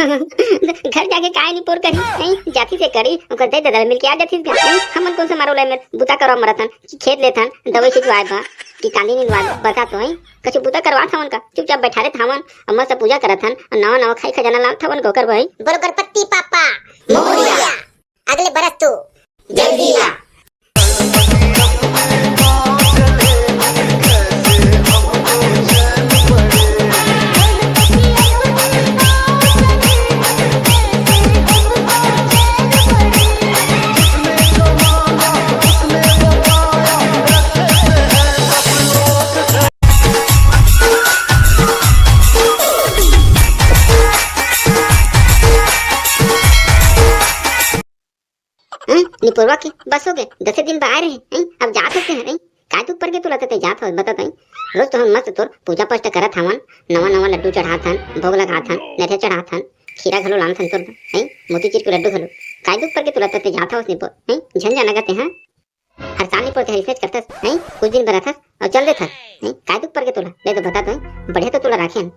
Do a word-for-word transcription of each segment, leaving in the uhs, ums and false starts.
घर जाके काय निपोर करही, हैं? जाथी से करी, ओकर दई ददा मिलके आ जाथी से, हैं? हमन कोन से मारो ला मेर बुता करवा मरथन, कि खेत लेथन, दवाई छिंचवाए बा, कि कांदी निंदवाए बा, बता तो, हैं? कछु बुता करवात हवन का? चुपचाप बैठा रहत हवन, अउ मस्त पूजा करत हन, अउ नवा नवा खाई खजाना लात हवन का ओकर बर। बोलो गणपति पापा मोरिया। अगले बरस तो जल्दी आ। हैं? निपोरवा के बस हो गए, दसे दिन बा आए रहे, हैं? अब जात हस, हैं? काय दुख पड़ के तोला ते जात हस, बता तई। रोज तो हम मस्त तोर पूजा पाठ करत हवन, नवा नवा लड्डू चढ़ात हन, भोग लगात हन, नरिया चढ़ात हन, खीरा घलो लानथन तोर बर, हैं? मोतीचूर के लड्डू घलो। काय दुख पड़ के तोला ते जात हस निपोर, हैं? झन जाना गा ते, हाँ? हर साल निपोर ते हर इसेच करथस, हैं? कुछ दिन बर रथस, अउ चल देथस, हैं? काय दुख पड़ के तोला? ले तो बता तो, हैं? बढ़िया तो तोला राखे हन।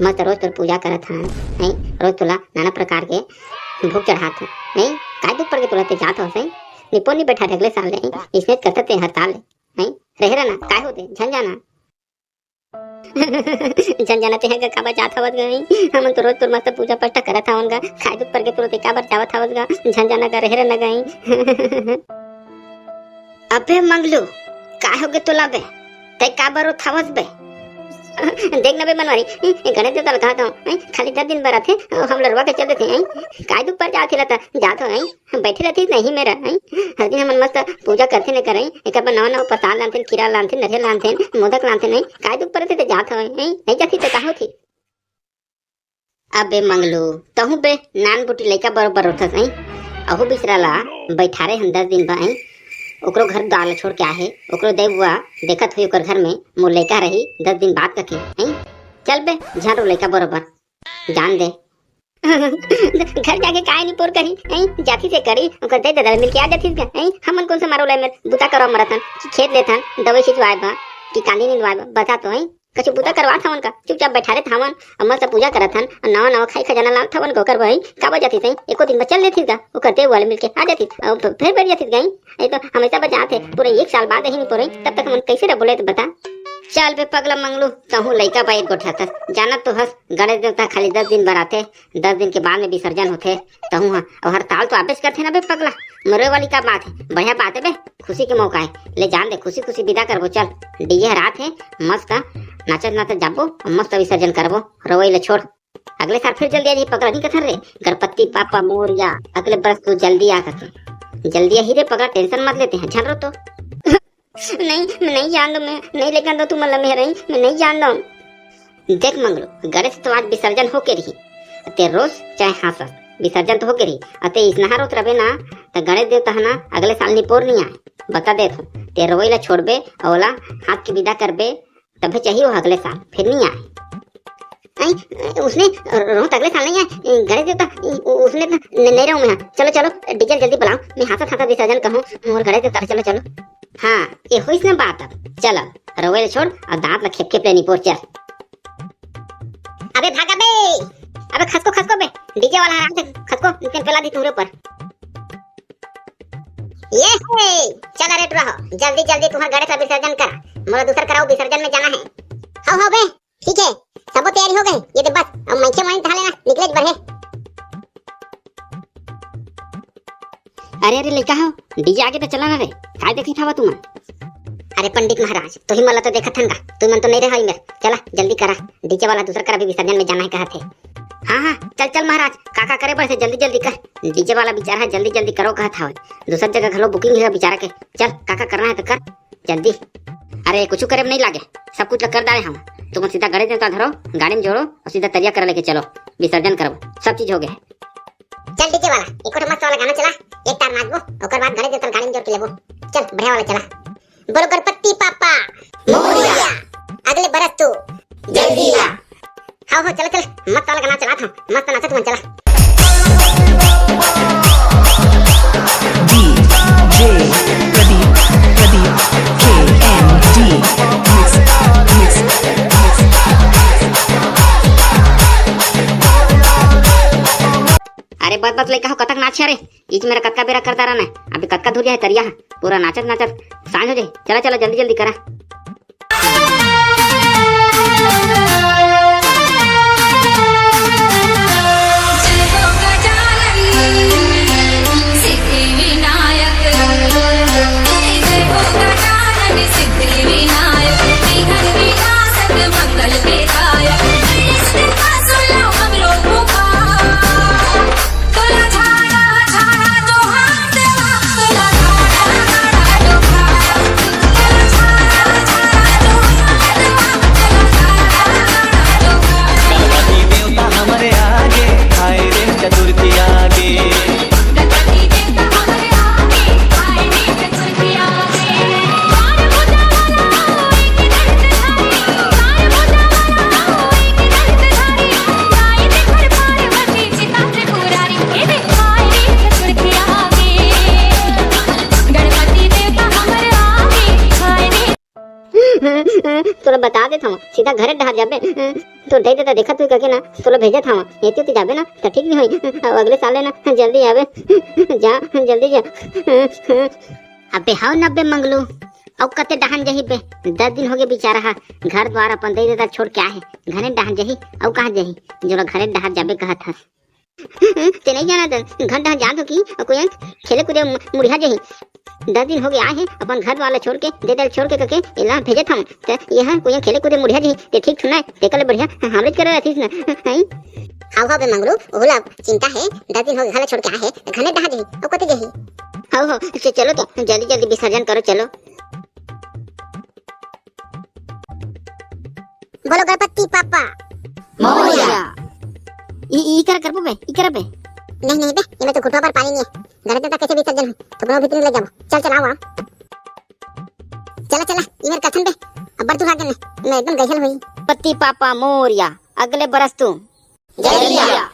मस्त रोज तोर पूजा करत हन, हैं? रोज तोला नाना प्रकार के भोग चढ़ात हन, हैं? काय दुख पड़ के तोला ते जात हस, हैं? निपोर नी बैठा अगले साल ले, हैं? इसने करथस ते हर साल ले, हैं? रहे रहना, काय होते? झन जाना। झन जाना ते ह काबर जात हवस गा, हैं? हमन तो रोज तोर मस्त पूजा पाठ करत हवन गा, काय दुख पड़ के तोला ते काबर जावत हवस गा, झन जाना गा, रहे रहना गा, हैं? अबे मंगलू, काय होगे तोला बे? तै काबर रोत हवस बे? देख ना बे मनवारी, ए, गणेश देवता ल कहत हंव, ए, खाली दस दिन बर आथे, अउ हमला रोवा के चल देथे, ए, काय दुख पड़ जात हे ला त, जात हंव, ए, बइठे रहितिस नहीं मेरा, ए, हर दिन हमन मस्त पूजा करथेन एकर, ए, एकर बर नवा नवा प्रसाद लानथेन, खीरा लानथेन, नरियर लानथेन, मोदक लानथेन, ए, काय दुख पड़थे त जात हंव, ए, नहीं जातिस त का होतिस? अबे मंगलू, तहूं बे नान बुटी लइका बरोबर रोथस, अई? अहू बिसरा ला बइठारे हन दस दिन बा, अई? ओकरो घर दुआर ला छोड़ के आहे, ओकरो दई बुआ देखत होई ओकर घर में मोर लइका रही दस दिन बाद कथे, अई? चल बे, झन रो लइका बरोबर, जान दे। घर जाके काय निपोर करही, अई? जातिस से करी, ओकर दई ददा मिलके आ जातिस का, अई? हमन कोन से मारो ला मेर बुता करवा मरथन, कि खेत लेथन, दवई छिंचवाए बा, कि कांदी निंदवाए बा, बता तो, अई? कछु बुता करवात हवन का? चुपचाप बइठारे हवन, अउ मस्त पूजा करत हन, अउ नवा नवा खाई खजाना लात हवन का ओकर बर, काबर जातिस, एको दिन बर चल देतिस गा, ओकर दई वाले मिलके आ जातिस, अउ फ-, फेर बइठ जातिस गा। ये तो हमेशा बर जात हे, पूरा एक साल बाद ही निपोरही, तब तक हमन कइसे रह बोले तो बता। चल बे पगला मंगलू, तहूं लइका बा एक गोठा तक, जानत तो हस, गणेश देवता खाली दस दिन बर आथे, दस दिन के बाद में विसर्जन होथे, तहूं ह, अउ हर साल तो आबेच करथे ना बे पगला, मरे वाली का बात हे, बढ़िया बात हे बे, खुशी के मौका हे, ले जान दे, खुशी खुशी विदा करबो, चल, डीजे हर आत हे, मस्त नाचत नाचत जाबो, मस्त विसर्जन करबो, रोवई ले छोड़, अगले साल फिर जल्दी आ जाही पगला, नहीं कथन रे, गणपति पापा मोरिया, अगले बरस तू जल्दी आ कथे, जल्दी आही रे पगला, tension मत लेते हैं, झन रो तो। नहीं, मैं नहीं जान दो, मैं नहीं लेकर दो तुम मेहरई, मैं नहीं जान दो। देख मंगलू, गणेश तो आज विसर्जन होके रही, ते रोस चाहे हाँसस, विसर्जन तो होके रही, अते इसनहा रोत रबे ना, त गणेश देवता ह ना अगले साल निपोर नहीं आए, बता देत हूँ, ते रोई ला छोड़बे, अउ ओला हाथ के विदा करबे, तभे चाहिए वो अगले साल, फिर नहीं आए। आई, उसने रोत अगले साल नहीं आए, गणेश देवता, उसने तो न-, नहीं रहूँ मैं यहाँ। चलो, चलो, डीजे ल जल्दी बुलाओ, मैं हाँसत हाँसत विसर्जन कहूँ, मोर गणेश देवता, चलो, चलो। हाँ, ये होइस ना बात अब। चल अब, रोवे ल छोड़ अउ दांत ल खेप खेप ले निपोर चल। अबे भागा बे, अबे खसको खसको बे, डीजे वाला हरा दे, खसको, इतने पेला दी तुम्हरे ऊपर। ये हे, चल रे टुरा हो, जल्दी जल्दी तुम्हर गणेश ला विसर्जन कर, मोला दूसर करा विसर्जन में जाना हे। हव हव बे, ठीक हे, सबो तैयारी हो गे, ये दे बस, अब मनखे मन ठा लेना, निकले बर हे। अरे, अरे, लइका हो, डीजे आगे तो चला ना रे, काय देखत हवा तुमन? अरे पंडित महाराज, तुही मन ला तो देखत हन गा, तुमन तो नहीं रहा इमेर, चला जल्दी करा, डीजे वाला दूसर करा भी विसर्जन में जाना हे कहत हे। हाँ, हाँ, चल, चल महाराज, का, का करे बर हे, जल्दी, जल्दी कर, डीजे वाला बिचारा हे, जल्दी, जल्दी करो कहत हवय, दूसर जगह घलो booking हे बिचारा के, चल, का, का करना हे तो कर। जल्दी। अरे, कुछु करे में नहीं लागे, सब कुछ ल कर डाले हम। तुमन सीधा गणेश देवता धरो, गाड़ी में जोड़ो अउ सीधा तरिया करा लेके चलो, विसर्जन करबो, सब चीज हो गए। चल डीजे वाला, एक ठो मस्त वाला गाना चला, एक तार नाचबो, ओकर बाद गणेश देवता ल गाड़ी में जोड़ के लेबो। चल, बढ़िया वाला चला। बोलो गणपति पापा मोरिया। अगले बरस तू जल्दी आ। हाँ, हाँ, चला, चला, मस्त वाला गाना चला था, मस्त नाचा तुमन, चला। DJ Pradeep, Pradeep, K M D, mix, mix, mix. बस बस लइका हो, कतक नाच हरे। इच मेरा कतका बेरा कर डारा ना, अभी कतका धुरिया है तरिया है, पूरा नाचत नाचत सांझ हो जाए। चला चला, जल्दी जल्दी करा। तोला बता देत हव, सीधा घरे डहर जाबे। तोर दाई ददा देखत हुई कहिके ना, तोला भेजत हव। एती ओती जाबे ना, त ठीक नहीं होई। अउ अगले साल ले ना, जल्दी आबे। जा, जल्दी जा। अबे हव न बे मंगलू, अउ कते डहन जही बे? दस दिन होगे बिचारा हा घर द्वार अपन दाई ददा छोड़ के आए हे। घरे डहन जही, अउ कहाँ जही? जोला घरे डहर जाबे कहत हस। ते नहीं जानत, घर डहर जात हो कि कोई खेले कूदे मु-, मुड़िया जही। दस दिन होगे आए हे अपन घर वाला छोड़ के, दाई ददा छोड़ के कहिके एला भेजत हव। त एहा कोई खेले कूदे मुड़िया जही, ते ठीक थोड़ना हे, तेकर ले बढ़िया हमरेच करा रहतिस ना, हैं? हव, हव बे मंगलू, ओला चिंता हे, दस दिन होगे घर ला छोड़ के आए हे, घरे डहर जही, अउ कते जही? हव, हव, च-, चलो तो, जल्दी जल्दी विसर्जन करो, चलो। बोलो गणपति बाप्पा मोरया। ई, ई करा करबो बे, ई करा बे। नहीं, नहीं बे, एमे तो घुटवा भर पानी नहीं हे। घरे तक कैसे विसर्जन होही? थुकनो भीतरी ले जाबो। चल, चल, आओ, आओ। चला, चला, ई मेर कथन बे। अब्बड़ दूर आ गेन, मैं एकदम गहिल होई। गणपति बाप्पा मोरया, अगले बरस तू। जय भैया।